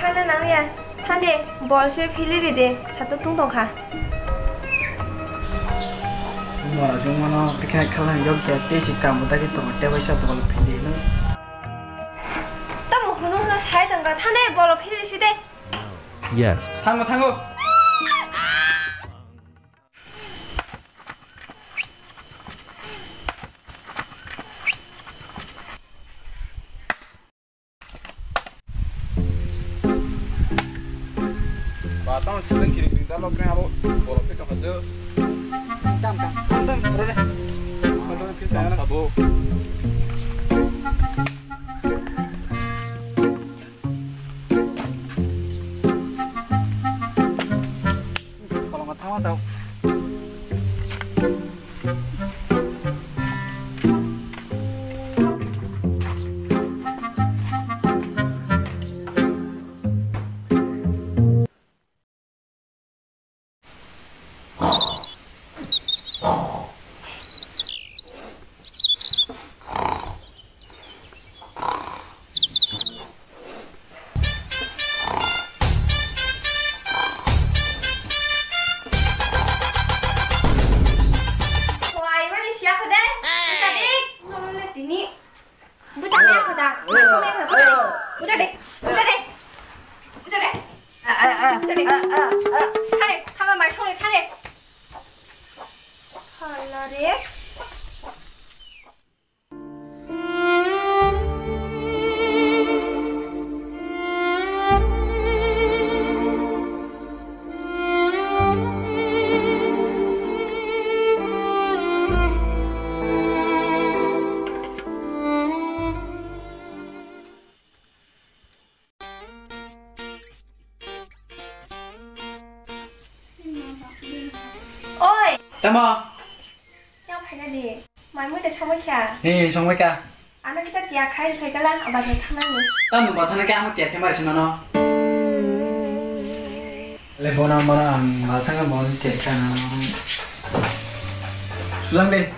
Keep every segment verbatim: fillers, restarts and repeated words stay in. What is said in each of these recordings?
Thana nangya, thande, bol se phili ride, satok tung tongkha. Bora jongmano, bikha khalang yok ya, tei si kamu dagi tongo, tei waisa bol phili no. Tamo hunu hunu sai tongkha, thande, bol phili si de. Yes. Thango, thango. Ba, tamo season kiri kiri dalo kre abo borok khe tongkha se. Tam, tam, tam, tam, bro, de. Tam sabo. Koloma thangma chao. Wai, mani siya ko de. Tadi, nolole tini. Buja de, aku dah. Buja de, buja de, buja de, buja de. Buja de. Thale, hama mai songni thale. Hala re. Oi! Tamo? Yang phaina di. Mai mui te songwi kha. He, songwi kha. Ano kisa tiya khai phai kala, abad ni thangnani. Tamo ba thana khe amo tiya khe mari sinano. Le bona mara ang mal thanga bon tiya kha. Sulang de.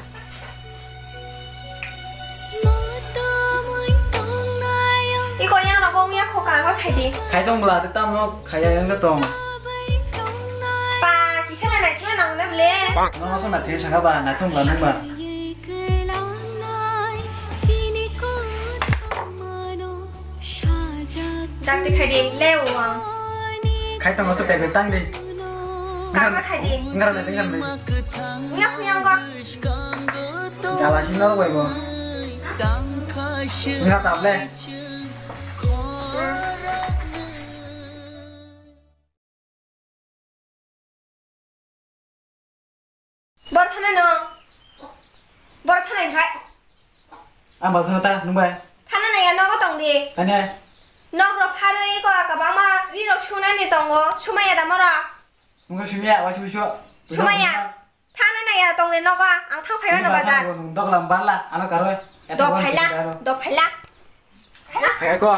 Iko yang rok ong ya kho ka ko khai di. Khai tong bla te tam no khai ya yang tong. Pa, kisa na nai thuna nang de ble. No so na thim saka ba na thum ba nung ba. Dakti khai di, leo ang. Khai tongo se pepek tang di. Kama khai di. Ngar na tinggal di. Nyak nyak ba. Jala sing nal bai bo. Ngar table. Bor thana no. Bor thana khai. Ang bazar ta nung bai. Thana na ya nogo tong di. Tanya. Nok rok pharwi ko kabangma ri rok sunani tongo. Sumaya da mora. Nung sumaya wa chu chu. Sumaya. Thana na ya tong di nogo. Ang thang phai mano bazar. Dok lam barla ano karoi. Do phaila. Do phaila. Hai ko.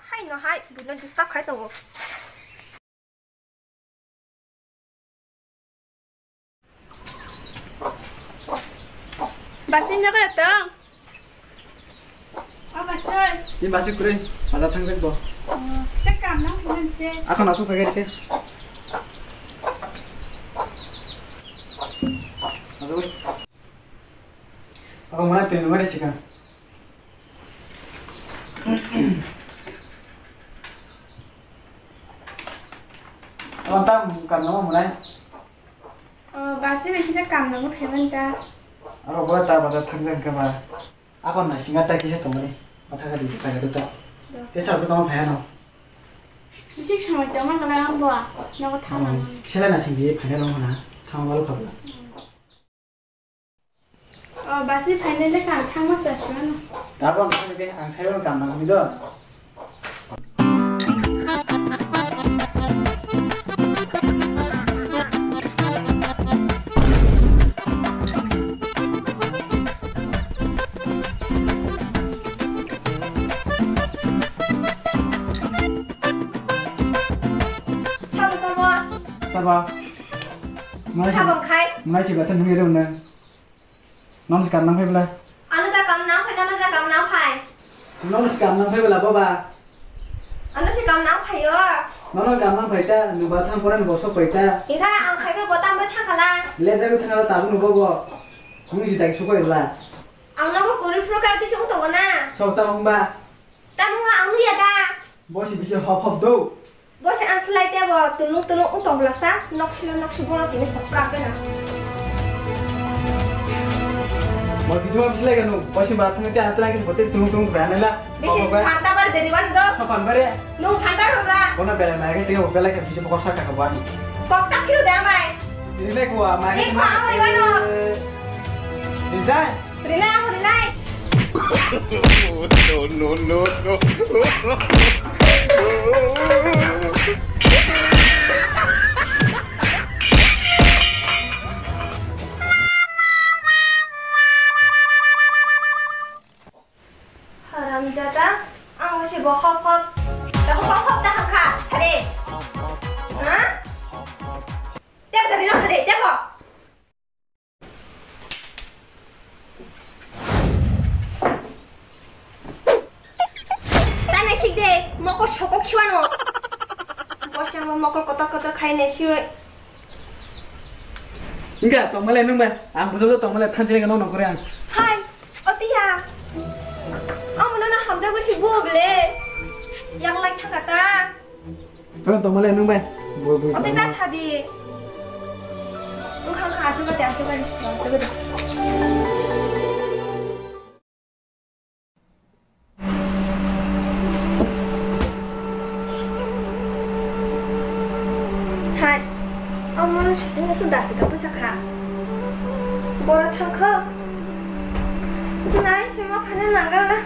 Hai no hai, buino disturb khai tongo. Bachai no kaya tong? O bachai. Ni bachai kwrwi, bazar thangjak bo. Tei kam nang phaimanse. Ako nasu phaigai te. Ako mana twi nungani sikang. Ako tam kam nang manai. O, bachai bai kisa kam nang phaiman ta. Ako bo ta bazar thangjak khe ba. Ako na singa ta kisa tongmani. Matha ka di phai ta. Te sa tongma phai ano. Bisik samai tongma kala ang bo. Nogo thang. Kisa la na sing di phai na rong na. Thang balu khabla. O, basi phainai le kang thangma chasmano. Tabon thangni be ang sayo kam nang hini do. Sabo, sabo. Sabo. Mai si, sabo khai. Mai si basa nungi rung na. Nang si kam nang phai bla? Ano da kam nang Nono si kam nang phai bela baba. Ano si kam nang phaio. Nono kam nang phai ta, nuba thang poran bosok pai ta. Ika ang phai bela botam bai thang khala. Leja bai thang khala tabuk nubo bo. Kung si dai sukai bela. Ang nogo kuri phuru ka tisi ung tongo na. Sok ta ung ba. Tamo ang nuya da. Bo si bisi hop hop do. Bo se ang slai tebo tulung tulung wng tong glasa, nok silo nok si bono tini sa prak gana. Mo kichuma bislai ganu, bo se ba thang te atla ke bote tulung tulung ba nela. Bisi phanta bar deri wan do. Sa pan bare. Nu phanta ro ra. Bono bela mai ke tebo bela ke bisi bokor sa ka ka bani. Kok ta phiru da mai. Diri le ko ma ke. Ni ko amori wano. Diri dai. Rinai, amo rinai. No, no, no, no. Haramjada, ang usi bo hop hop. Tabo hop hop ta hamkha, sare. Ha? Tebo tabo no sare, tebo. Ta naisik de, mokol soko khiwano. Bosna bo mokol kotor kotor khai naisik. Enggak, tongmale nung ba. Ang bujolo tongmale thanjire no nongkore ang. Hai, otiya. Amo no na hamja bo si bo ble. Yang lai thangkata. Tong tong male nung bai. Bo bo. Ote ta sadi. Wngkha wngkha, aswk bade, aswk bade, aswk bade. Hai, omo no siting aswk dakti ka bwsa kha. Boro thang kho. Nai sima phane nangala.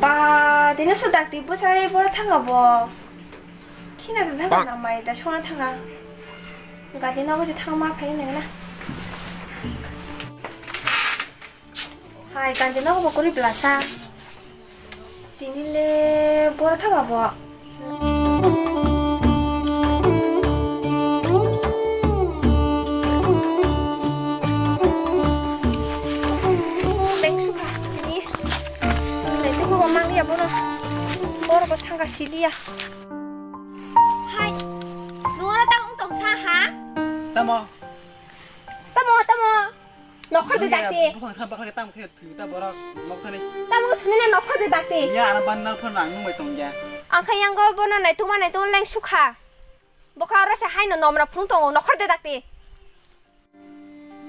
Ba, tini so dakti bwsai boro thanga bo. Khina da thanga na mai da sona thanga. Gadi nogo je thang ma phai nang na. Hai, gadi nogo bo kuri blasa. Tini le boro thanga bo. Teng sukha tini. Nai tuku bo mang ya boro. Boro bo thanga siliya. Hai. Nuara ta ung tong sa ha? Tamo. Tamo, tamo. Nokhor de dakti. Buphang sa bakla ke tam khe thwi ta borok nok thani. Tamo thwina nokhor de dakti. Ya ana ban nal phor nang nung bai tong ya. Ang kha yang go bono nai tuma nai tuma leng sukha. Boka ora se hai no nomra phung tongo nokhor de dakti.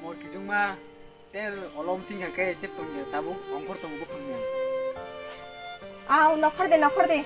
Mor kijungma te olom thing kha ke te tong ya tabuk ongkhor tong buphang ya. Au nokhor de nokhor de.